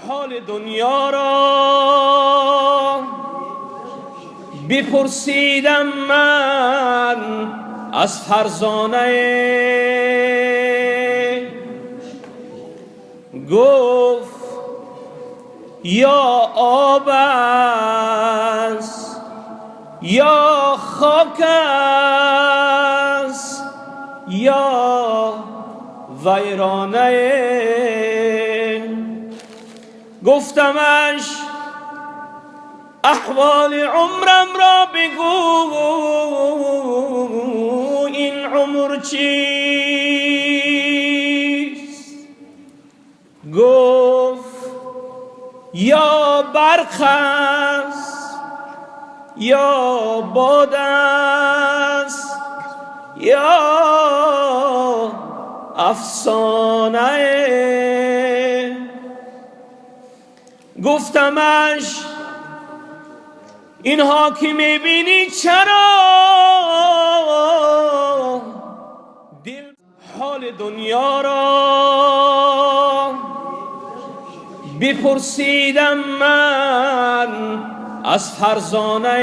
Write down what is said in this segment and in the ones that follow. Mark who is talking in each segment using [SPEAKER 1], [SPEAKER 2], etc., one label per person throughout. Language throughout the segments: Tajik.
[SPEAKER 1] Ҳоли дунё ро бипурсидам ман аз фарзона, гуфт: ё об аст, ё хок аст, ё вайрона. Гуфтамаш: аҳволи умрам ро бигӯ, ин умр чист? Гуфт: ё барқ аст, ё бод аст, ё афсона. Гуфтамаш: инҳо ки мебинӣ, чаро дил? Ҳоли дунё ро бипурсидам ман аз фарзона,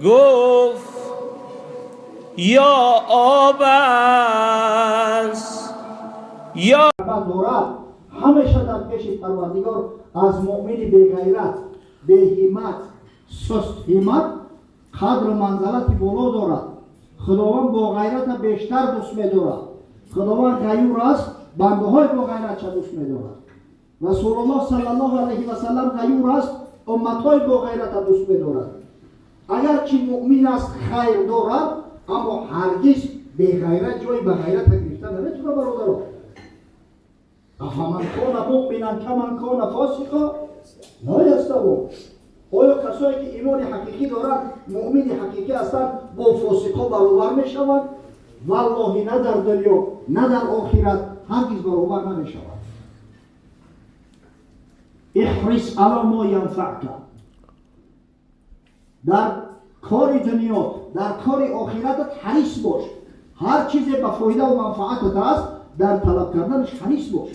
[SPEAKER 1] гуфт: ё об аст, ё
[SPEAKER 2] дорад. Ҳамеша дар пеши Парвардигор аз муъмини беғайрат, беҳиммат, сустҳиммат қадру манзалати боло дорад. Худованд бо ғайрата бештар дӯст медорад. Худованд ғаюр аст, бандаҳои бо ғайратша дӯст медорад. Расулуллоҳ саллаллоҳу алайҳи васаллам ғаюр аст, умматҳои бо ғайрата дӯст медорад. Агарчи муъмин аст, хайр дорад, аммо ҳаргиз беғайрат ҷои ба ғайрата гирифта наметавона, бародаро. أفمن كان مؤمنا كمن كان فاسقا لا يستوون. Оё касое ки имони ҳақиқӣ доранд, муъмини ҳақиқӣ ҳастанд, бо фосиқо баробар мешаванд? Валлоҳи, на дар дунё, на дар охират ҳаргиз баробар намешавад. احرص على ما ينفعك. Дар кори дунё, дар кори охиратат ҳарис бош. Ҳар чизе ба фоидаву манфаатат аст, дар талаб карданаш ҳарис бош.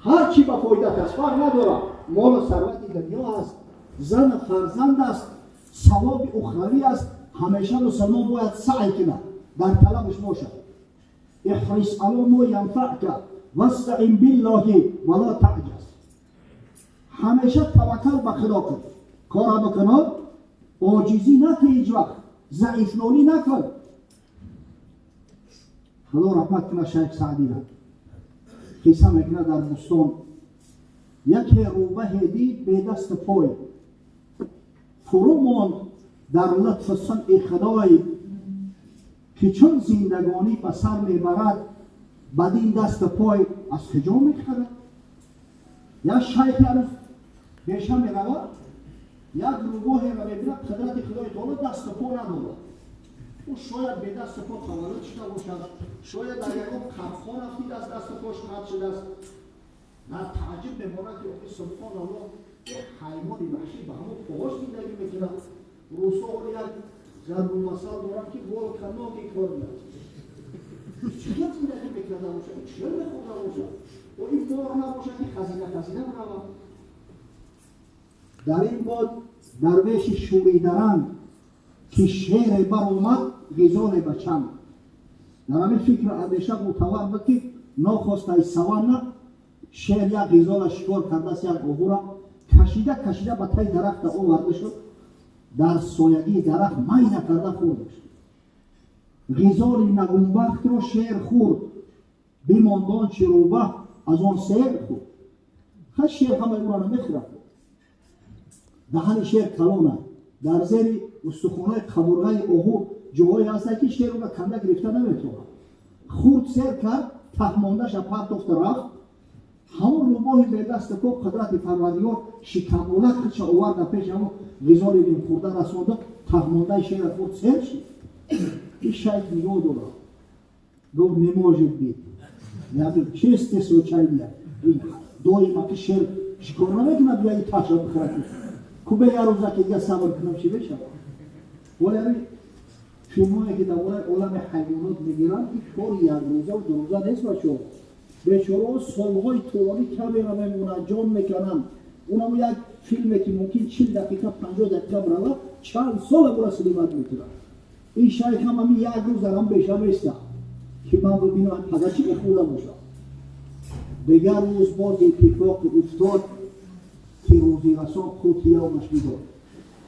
[SPEAKER 2] Ҳар чӣ ба фоидат аст, фарқ надорад, молу сарвати дунё аст, зану фарзанд аст, савоби ухравӣ аст, ҳамеша мусалмон бояд саъй кунад, дар талабаш бошад. احرص على ما ينفعك واستعن بالله ولا تعجز. Ҳамеша таваккал ба Худо кун, кора бикунод, оҷизӣ накун, ҳеҷ вақт заифнолӣ накун. Худо раҳмат кунад Шайх Саъдира. Қисса мекунад: дар бӯстон яке рӯбаҳе дид бедасту пой, фурӯ монд дар лутфу сунъи Худой, ки чун зиндагонӣ ба сар мебарад, бадин дасту пой аз куҷо мехӯрад? Як шайхи ҳанӯз беша меравад, як рӯбоҳеро мебинад, қудрати Худои таоло, дасту по надорад. Ӯ шояд бе дасту по таваллуд шуда бошад, шояд дар ягон қабхон афтидааст, дасту пош қатъ шудааст. Дар тааҷҷуб мемонад, ки охи, субҳоналлоҳ, як ҳайвони ваҳшӣ ба ҳамон поҳош зиндагӣ мекунад. Русо оли як зарбулмасал доранд, ки волка ноги кормят. Чӣ хел зиндагӣ мекарда бошад, чӣ хел мехӯрда бошад? О, ин мор набошад, ки хазина хазина биравад. Дар ин бод дарвеши шӯридаранг, ки шере баромад, ғизоле ба чанг. Дар ҳамин фикру андеша мутавар буд, ки нохостаи саванна шер як ғизола шикор кардааст, як оҳура кашида кашида ба таи дарахта оварда шуд, дар соягии дарахт майна карда хӯрдаш. Ғизоли нагунбахтро шер хӯрд, бимонд он чи рӯбаҳ аз он сер хӯрд. Ха, шер ҳамаи ӯро намехӯрад, даҳани шер калона. Дар зери устухонаи қабурғаи оҳу ҷоҳое ҳастанд, ки шер ӯро канда гирифта наметавонад. Хурд, сер кард, таҳмондаша партофта рафт. Ҳамон рӯбоҳи бедасту по, қудрати Парвардигор, шикамолак худша оварда, пеши ҳамон ғизоли нимхӯрда расонда, таҳмондаи шера хӯрд, сер шид. Ин шайх нигоҳ дорад, гуфт: «Не может быть, чисто случайно. Доима ки шер шикор намекунад, бия таша бихӯрад. Кубе як рӯза ки дига сабр кунам, чӣ мешавад?» Вале Филмое ки дар бораи олами ҳайвонот мегиранд, ин кори якрӯза дурӯза нест, бачо. Бечораҳо солҳои тӯлонӣ камера мемонанд, ҷон мекананд. Унам як филме ки мумкин 40 дақиқа, 50 дақиқа биравад, чанд сола бура снимать мекунад. Ин шайх ҳам ҳамин як рӯз дар ҳам беша места, ки ман бибинам, пага чӣ мехӯрда бошам. Дигар рӯз боз иттифоқи уфтод, ки рӯзирасон қути явмаш бидод.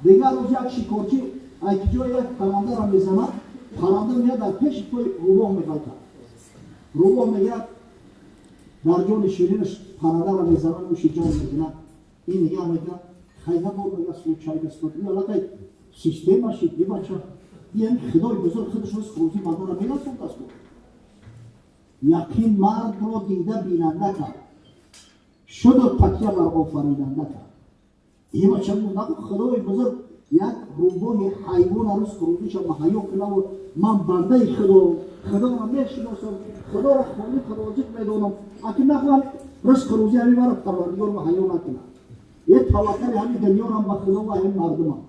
[SPEAKER 2] Дигар рӯз як шикорчӣ айки ҷои як паррандаро мезанад. Парранда меяд, дар пеши пои рӯбоҳ меғалтад. Рӯбоҳ мегирад, дар ҷони ширинаш паррандаро мезанад, нӯши ҷон мекунад. Ин нигаҳ мекунад, хайна бор мега, случайно спот ин аллакай система шид. Ибача, ин худои бузург худаш рӯз рӯзи мардора мерасонд аст. Яқин мардро дида бинанда кард, шуду такя бар офаринанда кард. Ибача, нагу худои бузург як рӯбоҳи ҳайвона рӯз рӯзиша маҳайё кунаву ман бандаи худо, худоро мешиносам, худоро холиқу розиқ медонам. Аки нахоҳам ризқу рӯзи ҳамин мара парвардигор маҳайё накунад. Е таваккали ҳамин дунёрам ба худо ва ҳамин мардумам.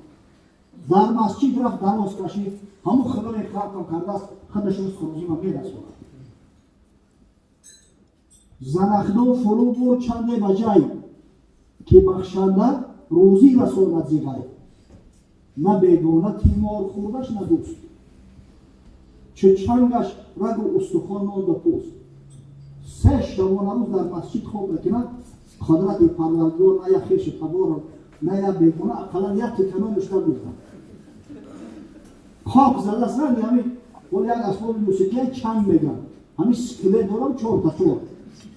[SPEAKER 2] Дар масҷид рафт, дароз кашид, ҳамун худое халқам кардааст, худаш ризқу рӯзима мерасонад. Занахдон фурӯ бурд чанде ба ҷай, ки бахшанда рӯзӣ расонад зи ғайб. На бегона тимор хӯрдаш, на дӯст, чу чангаш рагу устухон монду пӯст. 3 шабонарӯз дар масҷид хоб мекунад. Қудрати парвардигор на як хешу таборо, на як бегона, ақаллан як тиканонаш набурдам. Хок задааст ранги ҳамин бол як асбоби мусиқия чанг меган, ҳамин скелет дорам, чорта чор,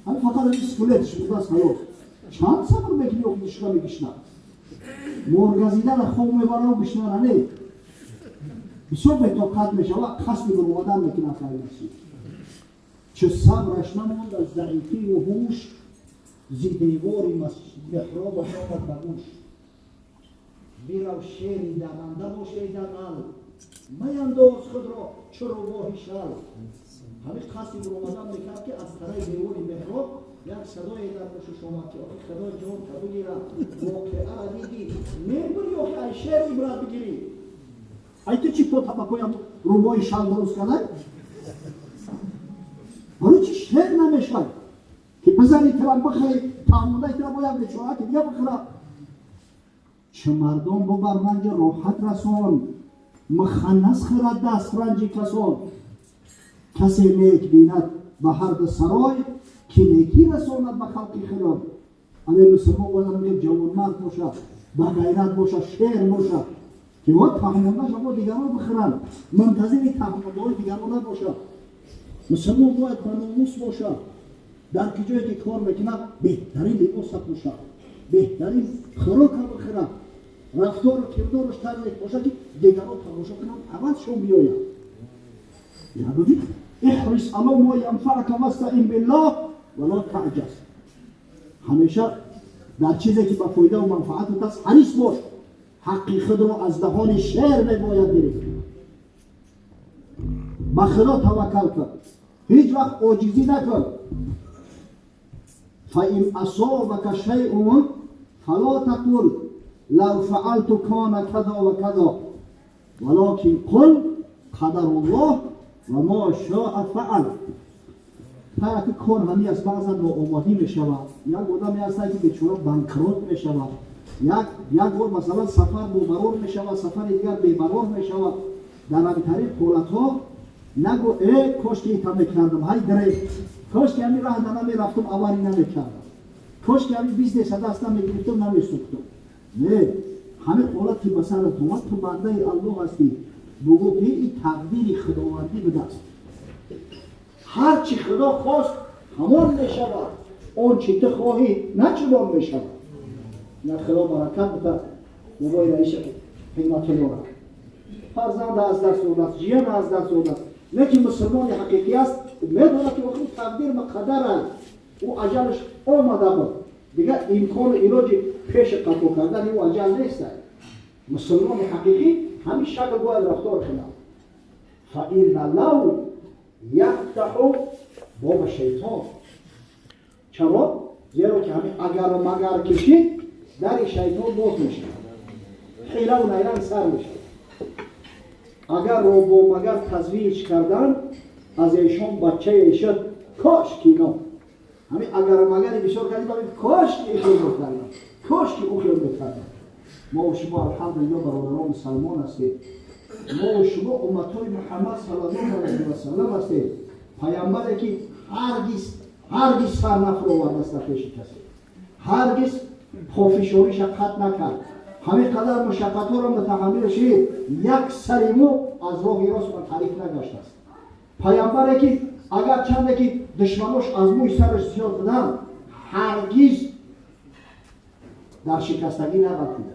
[SPEAKER 2] ҳамин фақат ҳамин скелетш будааст, халос. Чанд сабр мекунӣ, охи шиками гишна моргазидана хоб мебарам, гишнана не, бисёр бетоқат мешава, қасди баромадан мекунад. Файнаси чу сабраш намонд аз заифию ҳуш, зи девори меҳробаш омад ба гӯш: «Бирав, шери дарранда бош, эй дағал, маяндоз худро чу рӯбоҳи шал». Ҳамин қасди баромадан мекард, ки аз тараи девори меҳроб як садое дар гӯшаш омад, ки охи худо ҷон та бигирад, воқеаро дидӣ, мебури, охи ай шер ибрат бигирӣ. Ай ту чӣ по табакоям рӯбоҳи шал дуруст кардай? Барои чи шер намешавад, ки бизани тирам бихӯри, таъмондаи тира бо як бечора ки дига бихӯра? Чӣ мардон бубар ранҷи роҳат расон, муханнас хӯрад даст ранҷи касон. Касе нек бинад ба ҳарду сарой, ки некӣ расонад ба халқи худо. Але мусулмон бояд ҳамин ҷавонмард бошад, ба ғайрат бошад, шер бошад, ки во таҳмондаша бо дигарон бихӯранд, мунтазири таҳмондаҳои дигарон набошад. Мусулмон бояд ба номус бошад, дар ки ҷое ки кор мекунад, беҳтарин либоса пӯшад, беҳтарин хӯрока бихӯрад, рафтору кирдораш тарзе бошад, ки дигарон тамошо кунанд, ҳавасшон биёяд. احرص على ما ينفعك واستعن بالله ولا تعجز. Ҳамеша дар чизе ки ба фоидаву манфаатат аст, ҳарис бош. Ҳаққи худро аз даҳони шер мебояд гирифт. Ба худо таваккал кун, ҳеҷ вақт оҷизӣ накун. فإن أصابك شيء فلا تقل لو فعلت كان كذا وكذا، ولكن قل قدر الله وما شاء فعل. Ки кор ҳамин аст, баъзан ноомодӣ мешавад, як одаме ҳастад, ки бечора банкрот мешавад. Як бор, масалан, сафар бобарор мешавад, сафари дигар бебарор мешавад. Дар ҳамитарин ҳолатҳо нагӯ: «Э, кошки ита мекардам, ҳай дре, кошки ҳамин раҳда намерафтум, авари намекардам, кошки ҳамин бизнеса даст намегирифтам, намесӯхтум». Не, ҳамин ҳолат ки ба сарат омад, ту бандаи аллоҳ ҳастӣ, бугӯ, ки ин тақдири худовандӣ будааст, ҳар чӣ худо хост, ҳамон мешавад, он чӣ ту хоҳӣ, на чунон мешавад. На худо баракат буда бобои раиси ҳикматуллора. Фарзанда аз даст додааст, ҷияна аз даст додааст, лекин мусулмони ҳақиқӣ аст, медонад, ки охир тақдир муқаддар аст, ӯ аҷалаш омада буд, дигар имкону илоҷи пеши қафо кардани ӯ аҷал нест. Мусулмони ҳақиқӣ ҳамин шакл бояд рафтор кунад. فإن لو يفتح باب الشيطان. Чаро? Зеро ки ҳамин агару магар кишид, дари шайтон боз мешавад, ҳилаву найранг сар мешавад. Агар ро бо магар тазвиҷ кардан, аз эшон бачае шуд, кош ки но ҳамин агар магари бисёр кардим, кош ки ихел мекардам, кош ки ӯ хел мекардам. Мо шумо, алҳамдулилло, бародарон, мусалмон ҳастем. Мо шумо умматҳои Муҳаммад саллаллоҳу алайҳи васаллам ҳастем. Паямбаре ки ҳаргиз, ҳаргиз сар нафуровардааст дар пеши касе, ҳаргиз пофишориша қатъ накард, ҳамин қадар мушаққатҳоро мутаҳаммил шид, як сари мо аз роҳи рост таъриф нагаштааст. Паямбаре ки агар чанде ки душманош аз мӯи сараш зиёд буданд, ҳаргиз дар шикастагӣ нағалтида,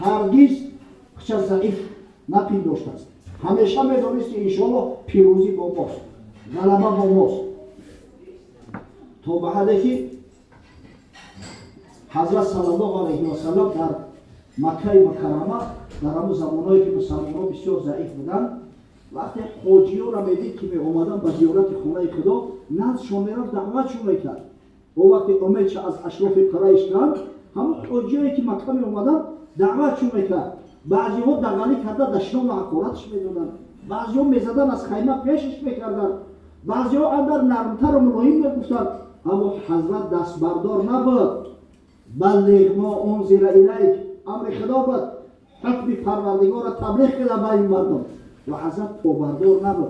[SPEAKER 2] ҳаргиз худша заиф напиндоштааст. Ҳамеша медонист, ки иншоалло пирӯзӣ бо мост, ғалаба бо мост. То ба ҳадде ки ҳазрат саллаллоҳу алайҳи васаллам дар Маккаи Мукаррама, дар ҳамун замонҳое ки мусалмонҳо бисёр заиф буданд, вақте ҳоҷиёро медид, ки меомаданд ба зиёрати хонаи Худо, наздшон мерафт, даъватшон мекард. О вақте умедша аз ашрофи Қурайш кард, ҳамун ҳоҷиёе ки Макка меомаданд, даъватшон мекард. Баъзеҳо дағалӣ карда дашному ҳақоратш медоданд, баъзеҳо мезаданд, аз хайма пешаш мекарданд, баъзеҳо андар нармтару мулоим мегуфтанд, аммо ҳазрат дастбардор набуд. Баллиғ мо унзила илайк, амри Худо буд, ҳукми Парвардигорро таблиғ кида ба ин мардум, ва ҳазрат побардор набуд.